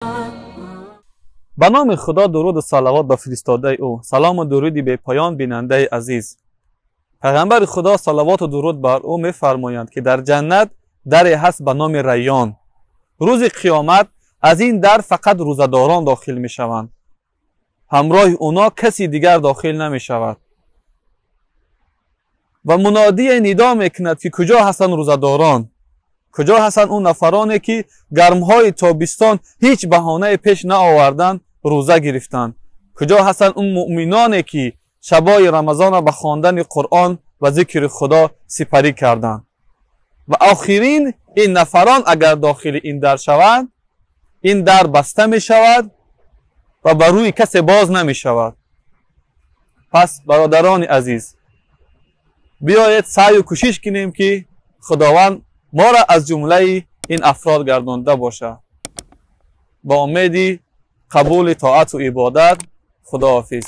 Ба номи Худо, дуруду салавот ба фиристодаи ӯ. Салому дуруди бепоён, бинандаи азиз. Пайғамбари Худо, салавоту дуруд бар ӯ, мефармоянд, ки дар ҷаннат даре ҳаст ба номи Райён. Рӯзи қиёмат аз ин дар фақат рӯзадорон дохил мешаванд, ҳамроҳи оно каси дигар дохил намешавад. Ва мунодие нидо мекунад, ки куҷо ҳастанд рӯзадорон, куҷо ҳастанд он нафароне, ки гармҳои тобистон ҳеҷ баҳонае пеш наоварданд, рӯза гирифтанд, куҷо ҳастанд он муъминоне, ки шабои Рамазонро ба хондани Қуръон ва зикри Худо сипарӣ карданд. Ва охирин ин нафарон агар дохили ин дар шаванд, ин дар баста мешавад ва ба рӯи касе боз намешавад. Пас, бародарони азиз, биёед саъю кӯшиш кунем, ки Худованд моро аз ҷумлаи ин афрод гардонда бошад. Ба умеди қабули тоату ибодат, худоҳофиз.